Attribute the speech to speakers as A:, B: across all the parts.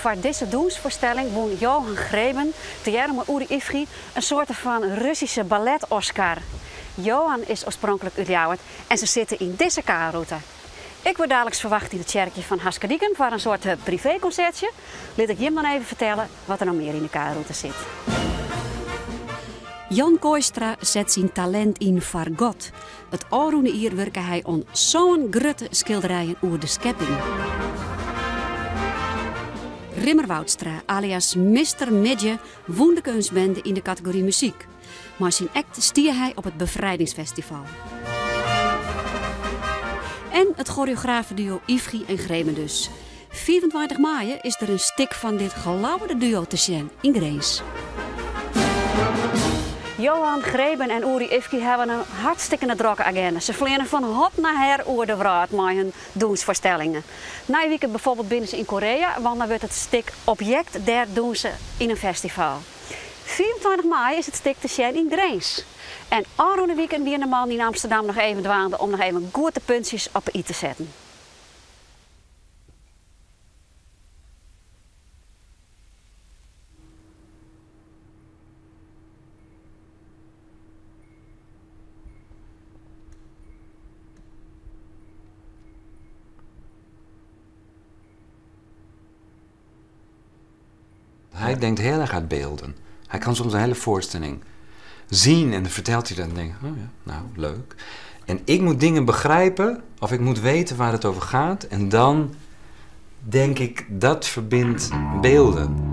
A: Foar dizze dûnsfoarstelling wûn Johan Greben tegearre mei Uri Ivgi in soarte fan Russyske ballet-Oscar. Johan is oarspronklik út Ljouwert en se sitte yn dizze K-rûte. Ik wurd daliks ferwachte yn it tsjerkje fan Haskerdiken foar in soarte priveekonsertsje. Lit ik jim dan even fertelle wat der noch mear yn de K-rûte sit. Jan Kooistra set syn talint yn foar God. It ôfrûne jier wurke hy oan sân grutte skilderijen oer de skepping. Rimmer Woudstra, alias Mister Midje, wûn de keunstbende yn de kategory muzyk. Mei syn act stie hy op it Befrijdingsfestival. En it choreografenduo Ivgi en Greben dus. 25 maaie is der in stik fan dit gelauwerde duo te sjen yn Grins. Johan Greben en Uri Ivgi hawwe in hartstikkene drokke agenda. Se fleane fan hot nei her oer de wrâld mei hun dûnsfoarstellingen. Nije wike bijvoorbeeld binne se yn Korea, want dan wurdt it stik Objekt dêr dûnse yn in festival. 25 maaie is it stik te sjen yn Grins. En ôfrûne wiken wiene de mannen yn Amsterdam noch even dwaande om noch even goed de puntsjes op 'e i te setten.
B: Hij denkt heel erg uit beelden. Hij kan soms een hele voorstelling zien en dan vertelt hij dat en denk ik, oh ja, nou, leuk. En ik moet dingen begrijpen of ik moet weten waar het over gaat en dan denk ik, dat verbindt beelden.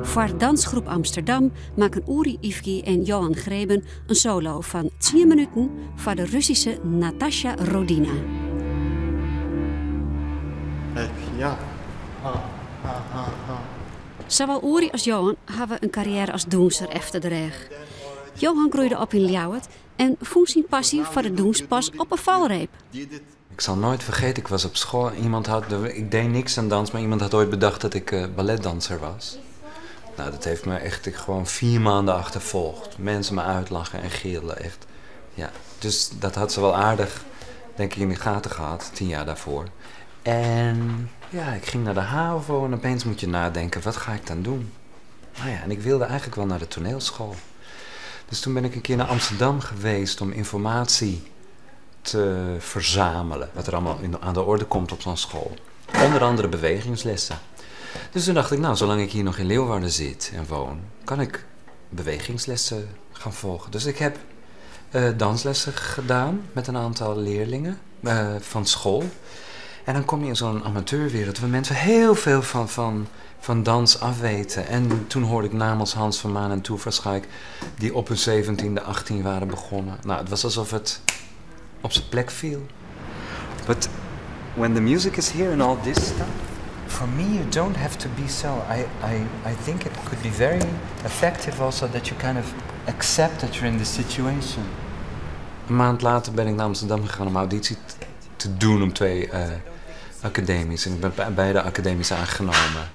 A: Foar Dansgroep Amsterdam makken Uri Ivgi en Johan Greben in solo fan tsien minuten foar de Russyske Natasha Rodina.
C: Ja. Ha, ha, ha, ha.
A: Sawol Uri as Johan hawwe in karriêre as dûnser efter de rêch. Johan groeide op yn Ljouwert en fûn syn passy foar de dûns pas op 'e falreep.
B: Ik zal nooit vergeten, ik was op school. Iemand had, ik deed niks aan dans, maar iemand had ooit bedacht dat ik balletdanser was. Nou, dat heeft me echt gewoon 4 maanden achtervolgd. Mensen me uitlachen en gillen, echt. Ja, dus dat had ze wel aardig, denk ik, in de gaten gehad, 10 jaar daarvoor. En ja, ik ging naar de HAVO en opeens moet je nadenken, wat ga ik dan doen? Nou ja, en ik wilde eigenlijk wel naar de toneelschool. Dus toen ben ik een keer naar Amsterdam geweest om informatie te verzamelen. Wat er allemaal aan de orde komt op zo'n school. Onder andere bewegingslessen. Dus toen dacht ik, nou, zolang ik hier nog in Leeuwarden zit en woon, kan ik bewegingslessen gaan volgen. Dus ik heb danslessen gedaan met een aantal leerlingen van school. En dan kom je in zo'n amateurwereld waar mensen heel veel van dans afweten. En toen hoorde ik namen als Hans van Manen en Toe Schaik, die op hun 17e, 18 waren begonnen. Nou, het was alsof het op zijn plek viel. But when the music is here and all this stuff, for me you don't have to be so. I think it could be very effective also that you kind of accept that you're in this situation. Een maand later ben ik naar Amsterdam gegaan om auditie te doen om twee academies. En ik ben bij beide academies aangenomen.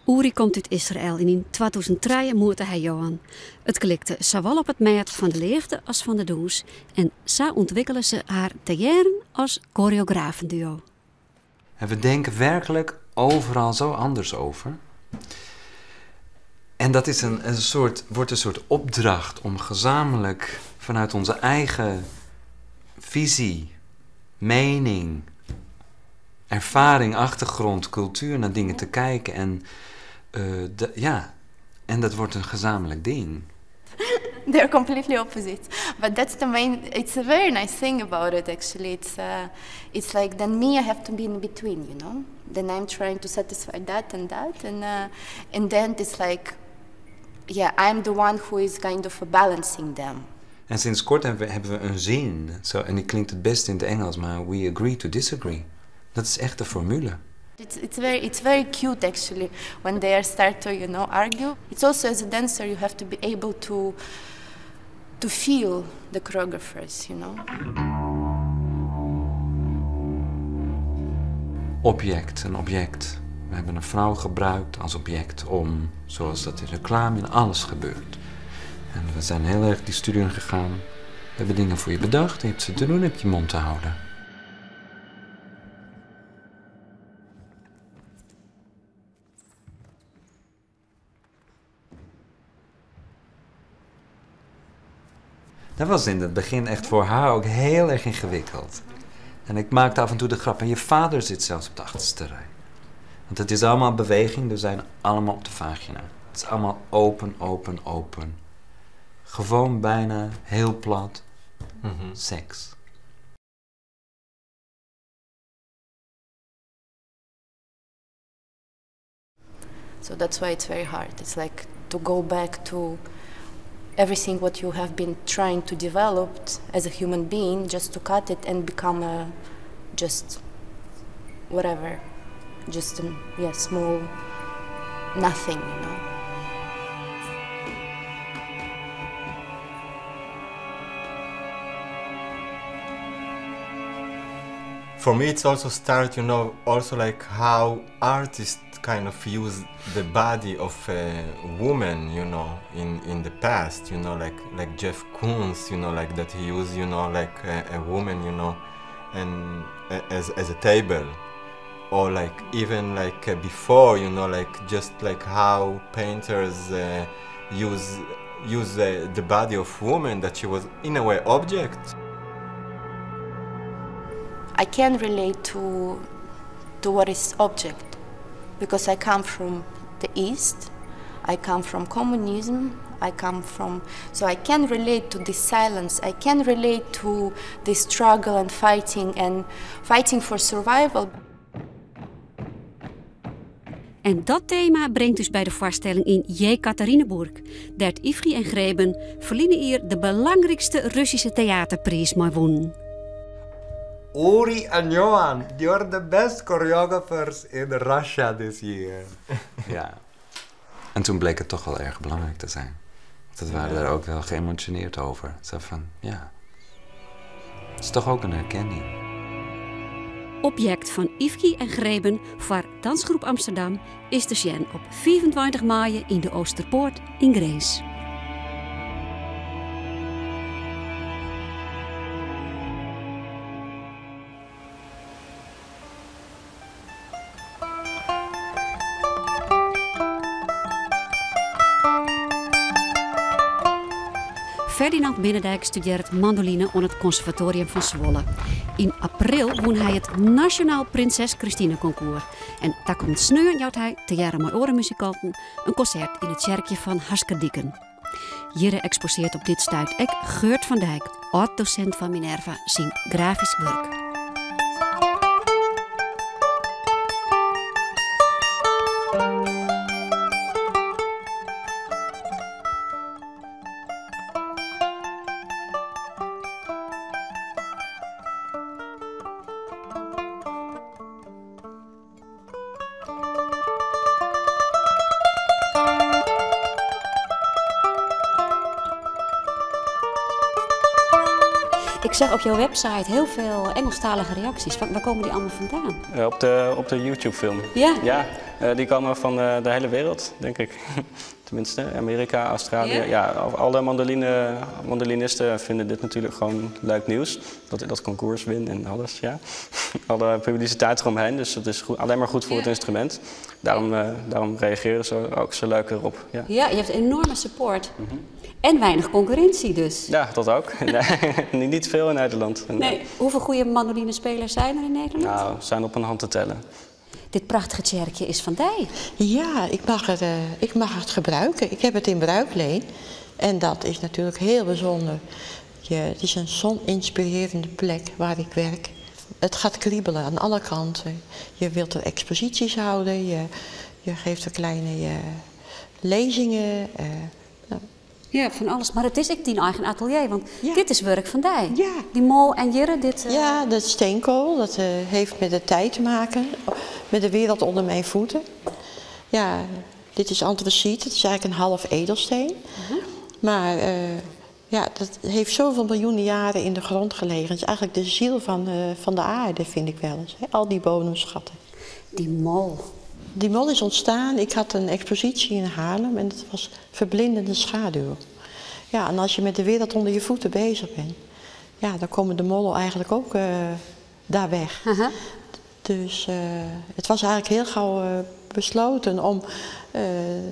A: Uri komt út Israël en yn 2003 moete hy Johan. It klikte sawol op it mêd fan de leafde as fan de dûns en sa ûntwikkelen se har tegearre as choreografenduo.
B: En we denken werkelijk overal zo anders over. En dat is een soort, wordt een soort opdracht om gezamenlijk vanuit onze eigen visie, mening, ervaring, achtergrond, cultuur naar dingen te kijken. En, ja, en dat wordt een gezamenlijk ding.
D: They're completely opposite. But that's the main. It's a very nice thing about it, actually. It's like then me, I have to be in between. Then I'm trying to satisfy that and that, and then it's like, yeah, I'm the one who is kind of balancing them.
B: En sinds kort hebben we een zin, zo, en die klinkt het best in het Engels, maar we agree to disagree. Dat is echt de formule.
D: It's very cute actually when they are start to argue. It's also as a dancer you have to be able to feel the choreographers.
B: Object, een object. We hebben een vrouw gebruikt als object om, zoals dat in reclame in alles gebeurt. En we zijn heel erg die studio ingegaan. We hebben dingen voor je bedacht, je hebt ze te doen, heb je mond te houden. Dat was in het begin echt voor haar ook heel erg ingewikkeld. En ik maakte af en toe de grap, en je vader zit zelfs op de achterste rij. Want het is allemaal beweging, we zijn allemaal op de vagina. Het is allemaal open, open, open. Gewoon bijna heel plat seks.
D: So that's why it's very hard. It's like to go back to everything what you have been trying to develop as a human being, just to cut it and become a just whatever, just a small nothing.
C: For me, it's also start, you know, also like how artists kind of use the body of a woman, you know, in the past, you know, like Jeff Koons, you know, like that he used, you know, like a woman, you know, and as a table, or like even like before, you know, like just like how painters use the body of woman, that she was in a way object.
D: I can relate to what is object, because I come from the East, I come from communism, I come from, so I can relate to this silence, I can relate to this struggle and fighting and fighting for survival.
A: En dat thema brengt dus bij de voorstelling in Jekaterinburg, dêr't Ivgi en Greben ferline jier de belangrijkste Russische theaterprijs mei wûnen.
B: Uri en Johan, you're the best choreographers in Russia this year. Ja. En toen bleek het toch wel erg belangrijk te zijn. Want we waren daar ook wel geëmotioneerd over. Zo van, ja. Het is toch ook een herkenning.
A: Object van Ivgi en Greben voor Dansgroep Amsterdam is te zien op 25 mei in de Oosterpoort in Grins. Ferdinand Binnendijk studeert mandoline aan het Conservatorium van Zwolle. In april won hij het Nationaal Prinses Christine Concours. En daar komt sneu jout hij, te jaren met orenmuzikanten, een concert in het kerkje van Haskerdieken. Hier exposeert op dit stuit ek Geurt van Dijk, oud-docent van Minerva, zijn grafisch werk. Ik zag op jouw website heel veel Engelstalige reacties. Waar komen die allemaal vandaan?
E: Op de YouTube-film.
A: Ja.
E: Ja, die komen van de hele wereld, denk ik. Tenminste, Amerika, Australië.
A: Ja?
E: Ja, alle mandolinisten vinden dit natuurlijk gewoon leuk nieuws. Dat concours win en alles, ja. Alle publiciteit eromheen, dus dat is alleen maar goed voor het instrument. Daarom reageren ze ook zo leuk erop. Ja.
A: Ja, je hebt enorme support. En weinig concurrentie dus.
E: Ja, dat ook. Nee, niet veel in Nederland.
A: Nee. Hoeveel goede mandolinespelers zijn er in Nederland?
E: Nou, zijn op een hand te tellen.
A: Dit prachtige kerkje is van Dij.
F: Ja, ik mag het gebruiken. Ik heb het in bruikleen. En dat is natuurlijk heel bijzonder. Het is een zo'n inspirerende plek waar ik werk. Het gaat kriebelen aan alle kanten. Je wilt er exposities houden, je geeft er kleine lezingen.
A: Ja, fan alles. Mar it is ek dyn eigen atelier, want
F: Ja.
A: dit is wurk fan dy.
F: Ja.
A: Dy mol en hjirre, dit...
F: Ja, dat steenkool, dat heeft met de tijd te maken, met de wereld onder mijn voeten. Ja, dit is antraciet, het is eigenlijk een half edelsteen. Maar ja, dat heeft zoveel miljoenen jaren in de grond gelegen. Het is eigenlijk de ziel van de aarde, vind ik wel eens. Hè? Al die bodemschatten.
A: Die mol.
F: Die mol is ontstaan, ik had een expositie in Haarlem en dat was verblindende schaduw. Ja, en als je met de wereld onder je voeten bezig bent, ja, dan komen de mollen eigenlijk ook daar weg. Dus het was eigenlijk heel gauw besloten om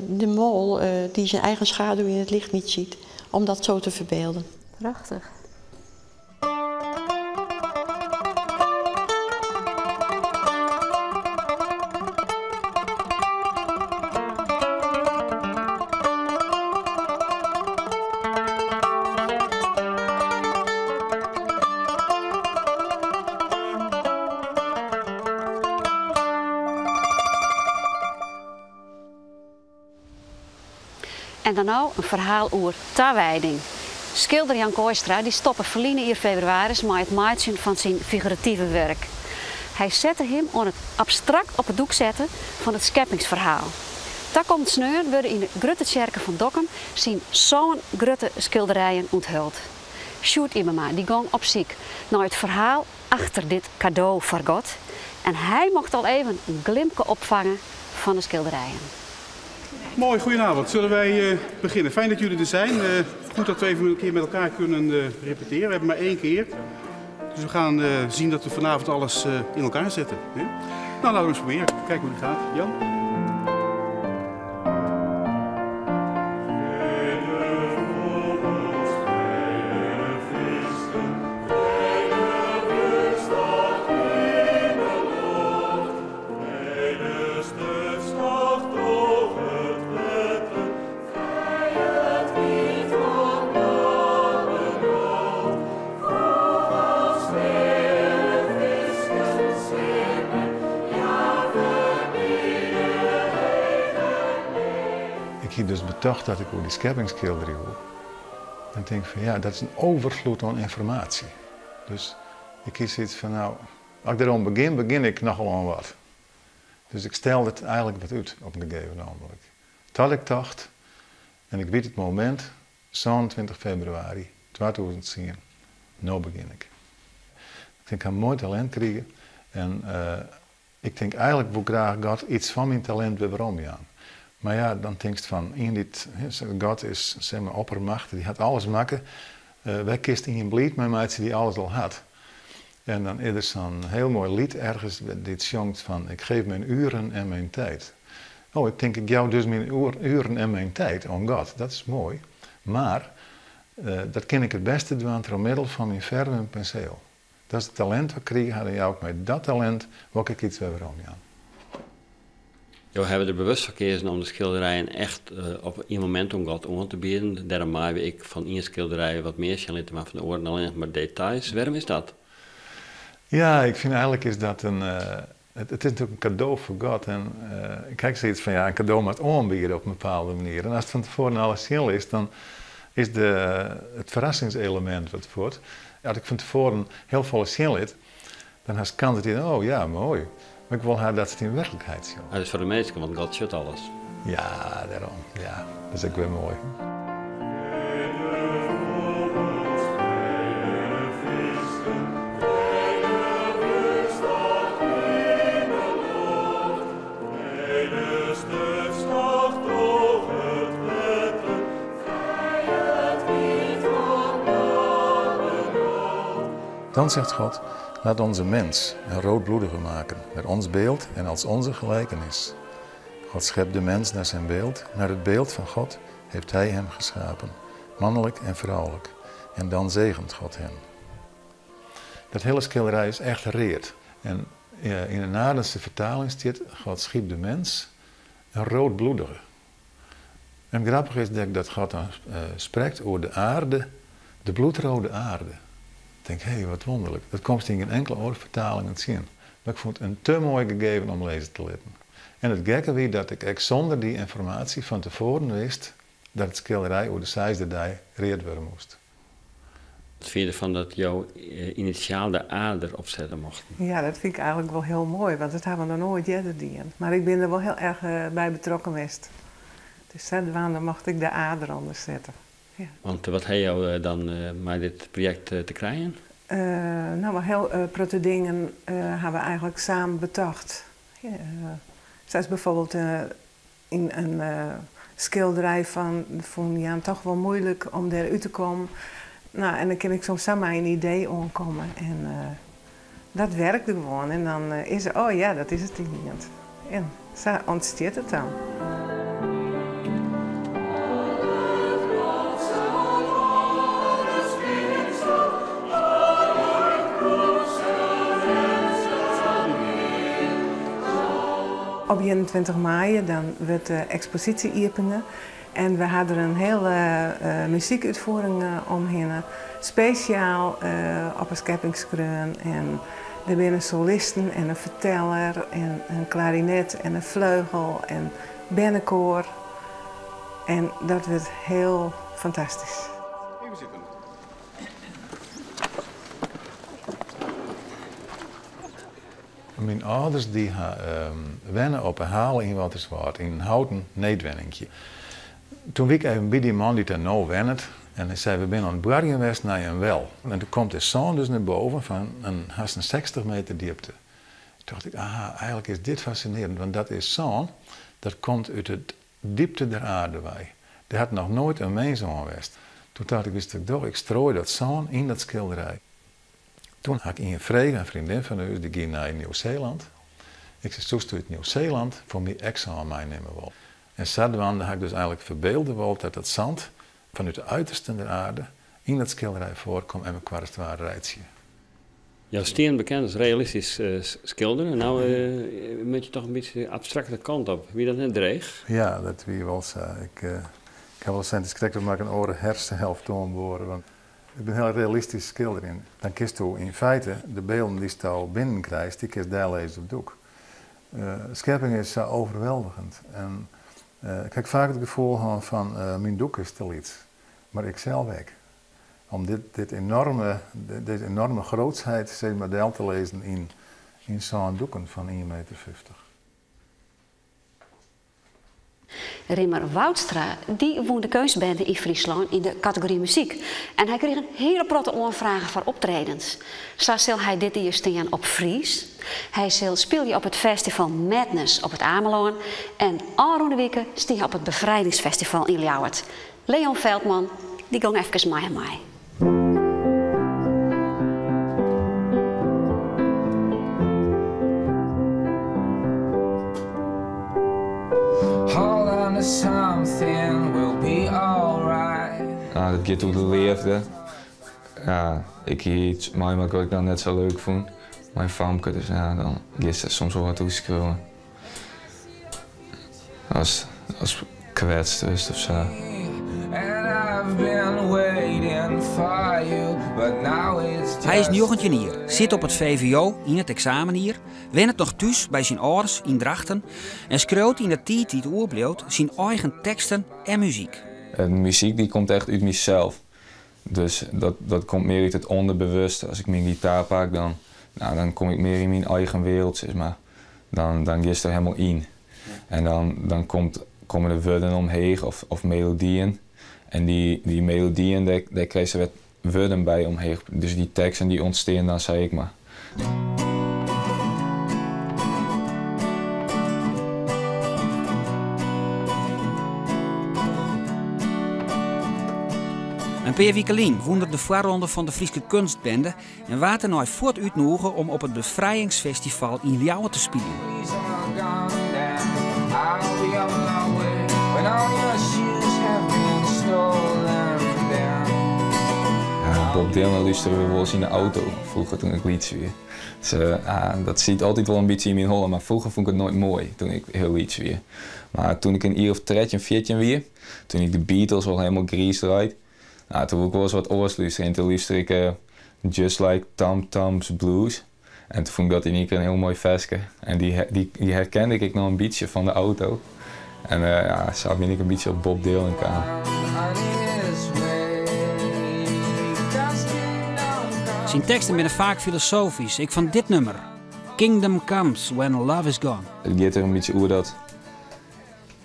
F: de mol die zijn eigen schaduw in het licht niet ziet, om dat zo te verbeelden.
A: Prachtig. En dan nou in ferhaal oer tawijding. Skilder Jan Kooistra die stoppe ferline jier febrewaris mei it meitsjen fan syn figurative wurk. Hy sette him oan it abstrakt op it doek setten fan it skeppingsferhaal. Takommend sneon wurde yn de Grutte Tsjerke fan Dokkum syn 7 grutte skilderijen ûnthuld. Sjoerd Ybema die gong op syk nei it ferhaal achter dit kado foar God en hy mocht al even in glimpke opfange fan de skilderijen.
G: Mooi, goedenavond. Zullen wij beginnen? Fijn dat jullie er zijn. Goed dat we even een keer met elkaar kunnen repeteren. We hebben maar 1 keer. Dus we gaan zien dat we vanavond alles in elkaar zetten. Hè? Laten we eens proberen. Kijken hoe het gaat. Jan?
H: Ik hie dus betocht dat ik oer dy skepping skilderje woe. Dan tink ik fan ja, dat is in overfloed oan ynformaasje. Dus ik kies iets fan nou, as ik deroan begjin, begjin ik nochal oan wat. Dus ik stel it eigenlik wat út op in gegeven ogenblik. Dat ik tocht, en ik wit it momint, 27 febrewaris 2010, no begjin ik. Ik tink, ik ha in moai talint krigen en ik tink eigenlik wol graach God iets fan myn talint wer weromjaan. Mar ja, dan tinkst fan, ien dy't, hè, God is, zeg maar, oppermacht, dy hat alles makke. Wêr kinst ien bliid mei meitsje dy't alles al hat? En dan is der sa'n hiel moai liet ergens dy't sjongt fan, ik geef mijn uren en mijn tijd. Oh, ik tink, ik jou dus myn uren en mijn tijd oan God. Dat is moai. Mar dat kin ik it bêste dwaan troch middel fan myn ferve en penseel. Dat is it talint wat ik krigen ha en jou ik mei dat talint wol ik iets wer weromjaan.
I: Jo hawwe der bewust foar keazen om de skilderijen echt op ien momint oan God oan te bieden. Dêrom meie ik fan ien skilderij wat mear sjen litte, mar fan de oaren allinnich mar details. Wêrom is dat?
H: Ja, ik fyn eigenlik is dat in it, it is natuerlik in kado foar God. En ik ha sayts fan, ja, in kado moat oanbiede op in bepaalde manier. En as it fan tefoaren alles sjen is, dan is it ferrassingselemint wat fuort. As ik fan tefoaren hiel folle sjen lit, dan hast kâns dat dy, oh ja, moai. Mar ik wol ha dat se it yn werklikheid sjogge.
I: Dat is foar de minsken, want God sjocht alles.
H: Ja, dêrom. Ja, dat is ek wer moai. Dan zegt God, laat onze mens een roodbloedige maken, naar ons beeld en als onze gelijkenis. God schept de mens naar zijn beeld, naar het beeld van God heeft hij hem geschapen, mannelijk en vrouwelijk. En dan zegent God hen. Dat hele schilderij is echt read. En in de Naardense vertaling staat, God schiep de mens een roodbloedige. En grappig is dat dat God dan spreekt over de aarde, de bloedrode aarde. Ik denk, hé, hey, wat wonderlijk. Dat komt in geen enkele andere vertaling te zien. Maar ik vond het een te mooi gegeven om lezen te litten. En it gekke wie dat ik ek sûnder dy ynformaasje fan tefoaren wist dat it skilderij oer de seisde dei read wurde moast.
I: Wat fine je derfan dat jo inisjaal de A der op sette mochten?
J: Ja, dat fyn ik eigenlik wol hiel moai, want dat hawwe we noch noait earder dien. Mar ik bin der wol hiel erch by betrokken west. Dus sadwaande mocht ik de A derûnder sette. Ja.
I: Want wat ha jo dan mei dit projekt te krijen?
J: No, wol hiel protte dingen hawwe we eigenlik samen betocht. Sa as byfoarbyld yn in skilderij fan fûn Jan toch wol muoilik om dêr út te kommen. No, en dan kin ik soms sa mei in idee oankomme en dat werkt gewoan. En dan is it, oh ja, dat is it ynienen. En sa ûntstiet it dan. Op 21 maaie dan wurdt de eksposysje iepene en we ha der in hiele muzykútfiering omhinne, spesjaal op 'e skepping skreaun. En der binne solisten en in ferteller en in klarinet en in fleugel en bernekoar. En dat wurdt hiel fantastysk.
G: Even zitten.
H: Myn âlders dy ha wenne op 'e Hale yn Walterswâld yn in houten needwenninkje. Toen wie ik even by dy man dy't dêr no wennet en hy sei we binne oan it boarjen west nei in wel. En toen komt de sân dus nei boven fan in hast in 60 meter djipte. Toen tocht ik, aha, eigenlik is dit fascinearend, want dat is sân dat komt út de diepte der aarde wei. Dêr hat noch noait in mins oan west. Toen tocht ik, witst wat ik doch, ik stroai dat sân yn dat skilderij. Toen ha ik ien frege, in freondin fan ús, dy gie nei Nieuw-Seeland. Ik sei, soesto út Nieuw-Seeland foar my ek sân meinimme wolle? En sadwaande ha ik dus eigenlik ferbeelde wold dat dat sand fanút de uitersten der aarde yn dat skilderij foarkomt en mekoar as it ware reitsje.
I: Jo stean bekend as realistysk skilder en no moat je toch in bytsje de abstrakte kant op. Wie dat net dreech?
H: Ja, dat wie wol sa. Ik ha wol sein, it is krekt of moat ik in oare hersenhelft oanboare, want Ik bin hiel realistysk skilderjen. Dan kinsto yn feite de bylden dy'tsto binnen krijst, dy kinst dellizze op doek. Skepping is sa overweldigend. En ik ha faak it gefoel hân fan myn doek is te lyts, mar ik sels ek. Om dit, dit enorme, deze enorme grootsheid sis mar del te lizzen yn sân doeken fan ien meter fyftich.
A: Rimmer Woudstra dy wûn de keunstbende yn Fryslân yn de kategory muzyk en hy krige in hiele protte oanfragen foar optredens. Sa sil hy dit jier stean op Fries. Hy sil spylje op it festival Madness op It Amelân en ôfrûne wike stie hy op it Befrijdingsfestival yn Ljouwert. Leon Veldman dy gong efkes mei him mei.
K: Hold on to something, we'll be alright.
L: No, dat giet oer de leafde. Ja, ik hie iets meimakke wat ik dan net sa leuk fûn mei in famke, dus ja, dan giest der soms wol wat oer skriuwen. As, as kwetst wurdst of sa.
M: Hy is 19 jier, sit op it VWO yn it eksamenjier, wennet noch thús by syn âlders yn Drachten en skriuwt yn de tiid dy't oerbliuwt syn eigen teksten en muzyk.
L: De muzyk dy komt echt út mysels. Dus dat, dat komt mear út it ûnderbewuste. As ik myn gitaar pak, dan, no, dan kom ik mear yn myn eigen wereld, sis mar. Dan, dan giest der hielendal yn. En dan, dan komt, komme de wurden omheech of, of melodyen. En dy, dy melodyen, dêr, dêr krijst wer wurden by omheech. Dus dy teksten dy ûntstean dan, sei ik mar.
M: In pear wike lyn wûn er de foarronde fan de Fryske Kunstbende en waard dêrnei fuort útnûge om op it Befrijingsfestival yn Ljouwert te spyljen.
L: Bob Dylan lústere we wolris yn de auto froeger toen ik lyts wie. Dus dat siet altyd wol in bytsje yn myn holle, mar froeger fûn ik it noait moai toen ik hiel lyts wie. Mar toen ik in jier of 13, 14 wie, toen ik de Beatles al hielendal griis draaid, no, toen woe ik wolris wat oars lústerje en toen lústere ik Just Like Tom Thumb's Blues. En toen fûn ik dat yn ien kear in hiel moai ferske. En dy, dy, dy herkende ik ek noch in bytsje fan de auto. En ja, sa bin ik in bytsje op Bob Dylan kaam.
M: Syn teksten binne faak filosofysk, ek fan dit nûmer, Kingdom Comes When Love Is Gone.
L: It giet der in bytsje oer dat,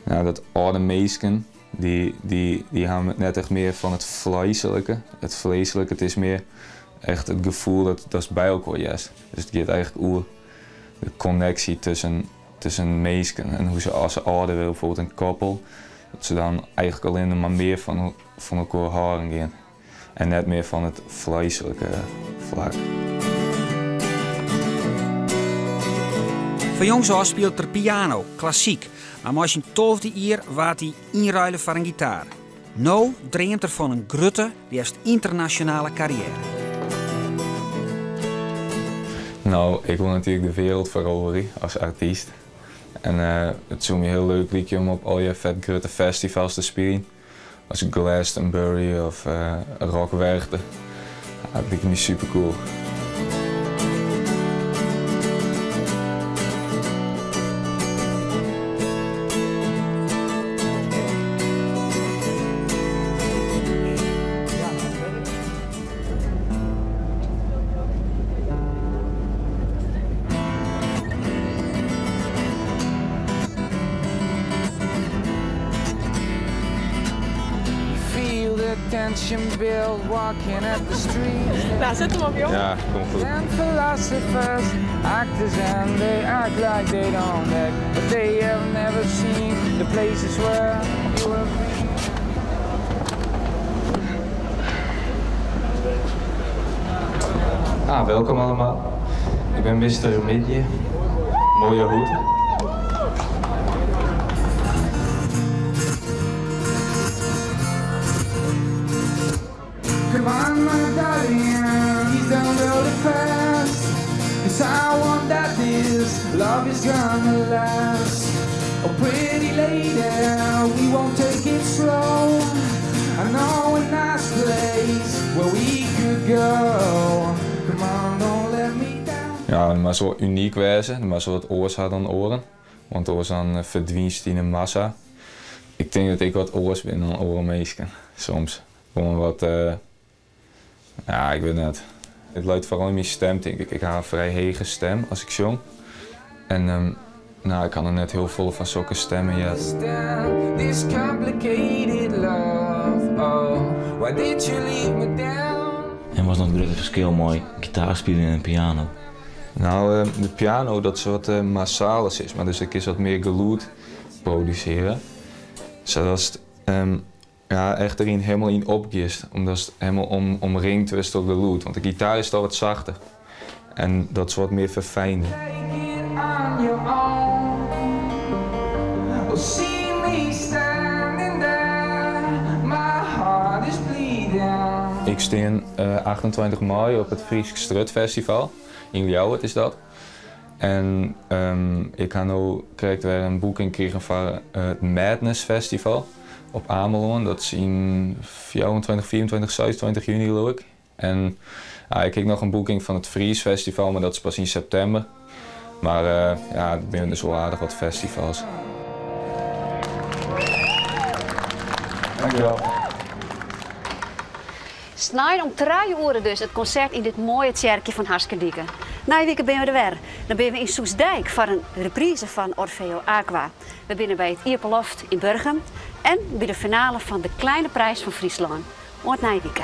L: ja, dat âlde minsken, dy, dy, dy hawwe it net echt mear fan it fleislike. It fleeslike, it is mear echt it gefoel dat datst by elkoar hearst. Dus it giet eigentlik oer de konneksje tusken tusken minsken en hoe se as se âlder wurde, bijvoorbeeld in koppel, dat se dan eigentlik allinne mar mear fan fan elkoar hâlden gean en net mear fan it fleislike flak.
M: Fan jongs ôf spilet er piano, klassyk, mar mei syn tolfde jier waard hy ynruile foar in gitaar. No dreamt er fan in grutte, leafst ynternasjonale karriêre.
L: No, ik wol natuerlik de wereld feroverje as artyst. En it soe my hiel leuk lykje om op allegear fet grutte festivals te spyljen. As Glastonbury of Rock Werchter. Dat liket my super cool.
K: Nou, set him op, joh.
L: Ja, komt goed.
K: Philosophers, actors and they act like they don't act, but they have never seen the places where you have been.
L: Ah, welkom allemaal. Ik ben Mr. Midje. Mooie hoed.
K: Come on, my darling, please don't go too fast. 'Cause I want that this love is gonna last. Oh, pretty lady, we won't take it slow. I know a nice place where we could go. Come on, don't let me down.
L: Ja, it moat wol unyk wêze. It moat wat oars ha dan oaren. Want oars dan ferdwynst yn 'e massa. Ik tink dat ik wat oars bin dan oare minsken. Soms. Gewoan wat, ja, ik wit net. It leit foaral yn myn stim, tink ik. Ik ha in frij hege stim as ik sjong. En no, ik ha noch net hiel folle fan sokke stimmen heard.
K: This complicated love, oh, why did you leave me down?
N: En wat is no it grutte ferskil mei gitaarspyljen en piano?
L: No, de piano dat is wat massaler sis mar, dus ik kin wat mear gelûd produsearje. Sadatst ja, echt deryn hielendal yn opgiest, omdatst hielendal om, omringd wurdst troch gelûd. Want de gitaar is toch wat sachter en dat is wat mear ferfijnder.
K: On your own. Oh, see me standing there. My heart is bleeding.
L: Ik stean 28 maaie op it Frysk Strjitfestival. Yn Ljouwert is dat. En ik ha no krekt wer in boeking krigen foar it Madness Festival op Amelân. Dat is yn 24, 25, 26 juny leau ik. En ja, ik ha noch in boeking fan it Fries Festival, mar dat is pas yn septimber. Mar ja, der binne dus wol aardich wat festivals. Dankjewel.
A: Snein om trije oere dus it konsert yn dit moaie tsjerkje fan Haskerdiken. Nije wike binne we der wer. Dan binne we yn Soestdijk foar in reprise fan Orfeo Aqua. We binne by it Iepenloft yn Burgum en by de finale fan de Kleine Prijs fan Fryslân. Oant nije wike.